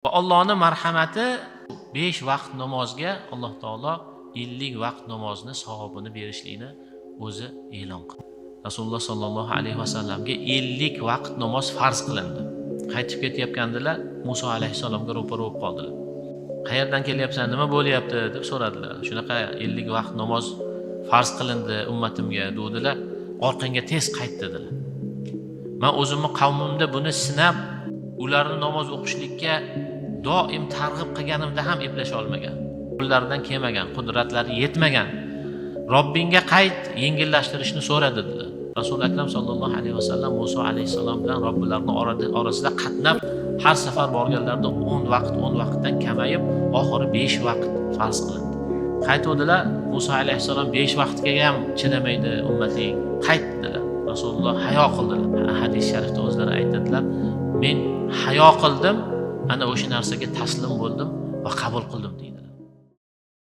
Va Allohning marhamati, 5 vaqt namozga Alloh taolo 50 vaqt namozni savobini berishlikni o'zi e'lon qildi. Rasululloh sollallohu alayhi vasallamga 50 vaqt namoz farz qilindi. Qaytib ketayotgandilar, Muso alayhissalomga ro'para bo'lib qoldilar. Qayerdan kelyapsan, nima bo'lyapti deb so'radilar. Shunaqa 50 vaqt namoz farz qilindi ummatimga dedilar. Orqangga tez qayt dedilar. Man o'zimni qavmimda buni sinab, ularni namoz o'qishlikka doim targ'ib qilganimda ham eplasha olmagan. Qo'llaridan kelmagan, qudratlari yetmagan. Robbingga qayt, yengillashtirishni so'ra dedilar. Rasul akram sollallohu alayhi vasallam Muso alayhissalom bilan Robbilarning orasida qatnab, har safar borganlarida 10 vaqt, 10 vaqtdan kamayib, oxiri 5 vaqt farz qilindi. Qaytuvdilar, Muso alayhissalom 5 vaqtga ham chidamaydi ummating, qayt dedilar. Rasululloh hayo qildilar. Hadis sharifda o'zlari aytadilar, men hayo qildim, ana o'sha narsaga taslim bo'ldim va qabul qildim deydilar.